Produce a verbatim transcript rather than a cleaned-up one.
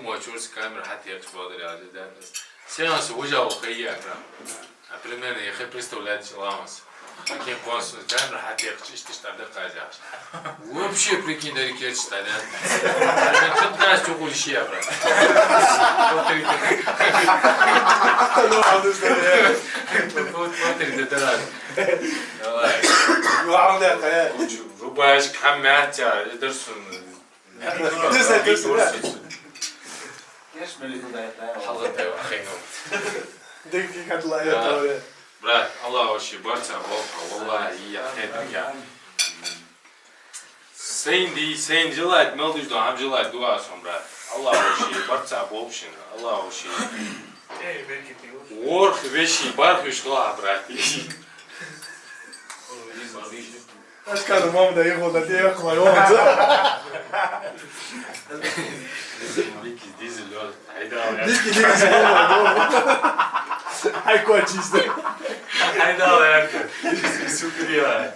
мо чурс камера хьатекхаш бола дар яхаш да. Сенас вужа ва хайя, брат. А примерно я хай представлять ламас. Прикинь, консул камера хьатекхаш, иштта, иштта дакъа яхаш. Вообще, прикинь, дари керчаш да. Пятнадцать угол ши, брат. Вот три. Ну, а ну что, я? Вот, вот три, да, да. Давай. Ну, а он это, э. Рубашка, хамматя, и дарсун. Диза, диза, да. Кеш мели туда это. ХьалгӀа тайва, ахӀен. Дикки кадла я товре. Брат, Аллах ваши барца болба, валлахӀи, я хедрига. Сайнди, сайнди желать, мел диш да, хӀама желать да аз хьона, брат. Аллах ваши барца болба шун, Аллах ваши. Эй, берки ты. ВорхӀ веший, бархӀ веший хила, брат. Аш каду мама да ехал да те яхлай, он за. Дикки дизель, лёд. Хайда, лёд. Дикки дизель, лёд. Ай, кот чисто. Хайда, лёд. Супер, я.